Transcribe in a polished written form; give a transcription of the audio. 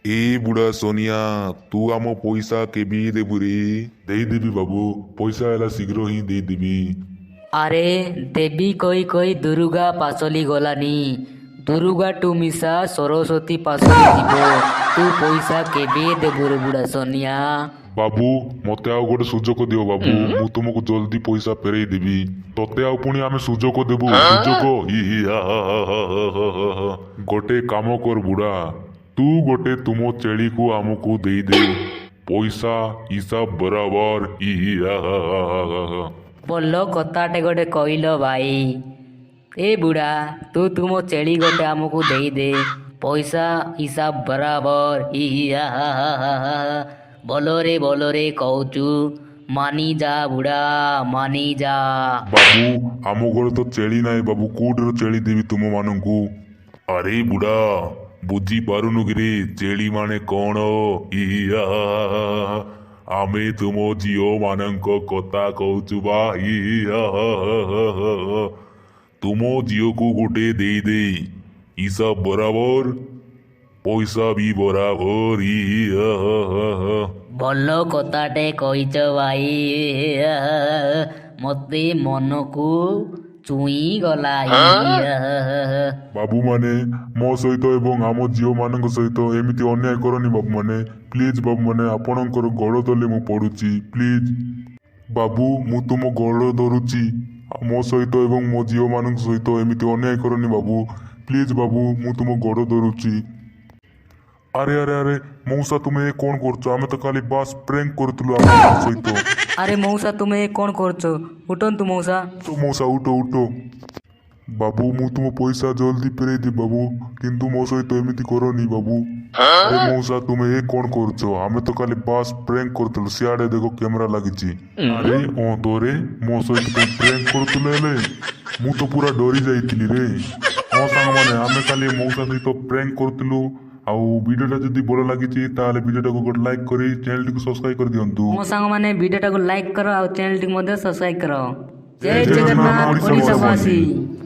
ଏ ବୁଢ଼ା ସୋନିଆ, ତୁ ଆମ ପଇସା କେବେ ଦେବୁ ରେ? ଦେଇଦେବି ବାବୁ, ପଇସା ହେଲା ଶୀଘ୍ର ହିଁ ଦେଇଦେବି। ଆରେ, ଦେବୀ କହି କହି ଦୁର୍ଗା ପାସଲି ଗଲାନି। ଦୁର୍ଗାଠୁ ମିଶା ସରସ୍ୱତୀ ପାସଲି ଯିବ। ତୁ ପଇସା କେବେ ଦେବୁ ରେ ବୁଢ଼ା ସନିଆ? ବାବୁ, ମତେ ଆଉ ଗୋଟେ ସୁଯୋଗ ଦିଅ ବାବୁ, ମୁଁ ତୁମକୁ ଜଲ୍ଦି ପଇସା ଫେରେଇ ଦେବି। ତତେ ଆଉ ପୁଣି ଆମେ ସୁଯୋଗ ଦେବୁ ସୁଯୋଗ? ହି ହି ହା ହା ହା ହା ହା ହା ହା ହା। ଗୋଟେ କାମ କର ବୁଢ଼ା, ତୁ ଗୋଟେ ତୁମ ଛେଳିକୁ ଆମକୁ ଦେଇଦେ, ପଇସା ହିସାବ ବରାବର। ହି ହି ହା ହା ହା ହା ହା ହା। ଭଲ କଥାଟେ ଗୋଟେ କହିଲ ଭାଇ। ଏ ବୁଢ଼ା, ତୁ ତୁମ ଛେଳି ଗୋଟେ ଆମକୁ ଦେଇଦେ, ପଇସା ହିସାବ ବରାବର। ହି ହି ହା ହା ହା ହା ହା। ଭଲରେ ଭଲରେ କହୁଛୁ, ମାନି ଯା ବୁଢ଼ା, ମାନି ଯା। ବାବୁ, ଆମ ଘରେ ତ ଛେଳି ନାହିଁ ବାବୁ, କୋଉଠିର ଛେଳି ଦେବି ତୁମମାନଙ୍କୁ? ଆରେ ବୁଢ଼ା, ବୁଝିପାରୁନୁ କିରେ ଛେଳି ମାନେ କଣ? ହି ହି ହା ହା ହା ହା ହା। ଆମେ ତୁମ ଝିଅ ମାନଙ୍କ କଥା କହୁଛୁ ବା। ହି ହି ହା ହା ହା ହା ହା ହା। ତୁମ ଝିଅକୁ ଗୋଟେ ଦେଇଦେ, ହିସାବ ବରାବର, ପଇସା ବି ବରାବର। ହି ହି ହା ହା ହା ହା। ଭଲ କଥାଟେ କହିଛ ଭାଇ, ମତେ ମନକୁ ଛୁଇଁ ଗଲା। ହି ହି ହା ହା ହା ହା। ବାବୁମାନେ, ମୋ ସହିତ ଏବଂ ଆମ ଝିଅମାନଙ୍କ ସହିତ ଏମିତି ଅନ୍ୟାୟ କରନି ବାବୁମାନେ, ପ୍ଲିଜ୍। ବାବୁମାନେ, ଆପଣଙ୍କର ଗୋଡ଼ ତଲେ ମୁଁ ପଡ଼ୁଛି, ପ୍ଲିଜ୍। ବାବୁ, ମୁଁ ତୁମ ଗୋଡ଼ ଧରୁଛି, ମୋ ସହିତ ଏବଂ ମୋ ଝିଅମାନଙ୍କ ସହିତ ଏମିତି ଅନ୍ୟାୟ କରନି ବାବୁ, ପ୍ଲିଜ୍। ବାବୁ, ମୁଁ ତୁମ ଗୋଡ଼ ଧରୁଛି। ଆରେ ଆରେ ଆରେ ମଉସା, ତୁମେ ଏ କ'ଣ କରୁଛ? ଆମେ ତ ଖାଲି ବାସ୍ ପ୍ରାଙ୍କ କରୁଥିଲୁ ଆପଣଙ୍କ ସହିତ। ଆରେ ମଉସା, ତୁମେ ଏ କ'ଣ କରୁଛ? ଉଠନ୍ତୁ ମଉସା। ତ ମଉସା, ଉଠ ଉଠ। ବାବୁ, ମୁଁ ତୁମ ପଇସା ଜଲ୍ଦି ଫେରେଇଦେବି ବାବୁ, କିନ୍ତୁ ମୋ ସହିତ ଏମିତି କରନି ବାବୁ। ଆରେ ମଉସା, ତୁମେ ଏ କ'ଣ କରୁଛ? ଆମେ ତ ଖାଲି ବାସ୍ ପ୍ରାଙ୍କ କରୁଥିଲୁ। ସିଆଡ଼େ ଦେଖ, କ୍ୟାମେରା ଲାଗିଛି। ଆରେ ହଁ ତୋରେ, ମୋ ସହିତ ତୁମେ ପ୍ରାଙ୍କ କରୁଥିଲ, ହେଲେ ମୁଁ ତ ପୁରା ଡରି ଯାଇଥିଲି ରେ। ହଁ ସାଙ୍ଗମାନେ, ଆମେ ଖାଲି ମଉସା ସହିତ ପ୍ରାଙ୍କ କରୁଥିଲୁ। ଆଉ ଭିଡ଼ିଓଟା ଯଦି ଭଲ ଲାଗିଛି, ତାହେଲେ ଭିଡ଼ିଓଟାକୁ ଗୋଟେ ଲାଇକ୍ କରି ଚ୍ୟାନେଲଟିକୁ ସବସ୍କ୍ରାଇବ୍ କରିଦିଅନ୍ତୁ। ମୋ ସାଙ୍ଗମାନେ, ଭିଡ଼ିଓଟାକୁ ଲାଇକ୍ କର ଆଉ ଚ୍ୟାନେଲଟିକୁ ମଧ୍ୟ ସବସ୍କ୍ରାଇବ୍ କର। ଜୟ ଜୟ ଜଗନ୍ନାଥ ଜଗନ୍ନାଥ ଓଡ଼ିଶାବାସୀ। ଓଡ଼ିଶାବାସୀ।